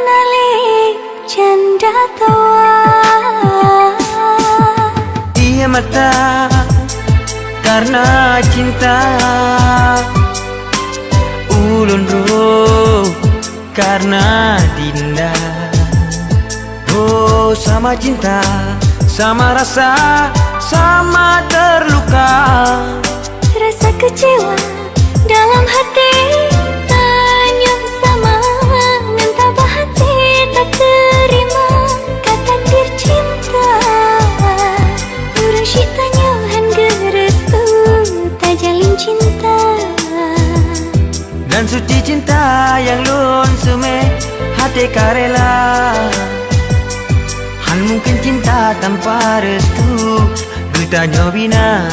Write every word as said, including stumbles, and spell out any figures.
Nalek janda toa. Ié mata karena cinta, ulôn roh karena dinda. Oh, sama cinta, sama rasa, sama terluka. Rasa kecewa dalam hati tanyoe sama, ngon tabah hati tak terima kata tercinta. Ureuëng syiek tanyoe han geureustu tajalin cinta. Dan suci cinta nyang lôn seumé, hati ka rela. Han mungkin cinta tanpa restu geutanyoe bina.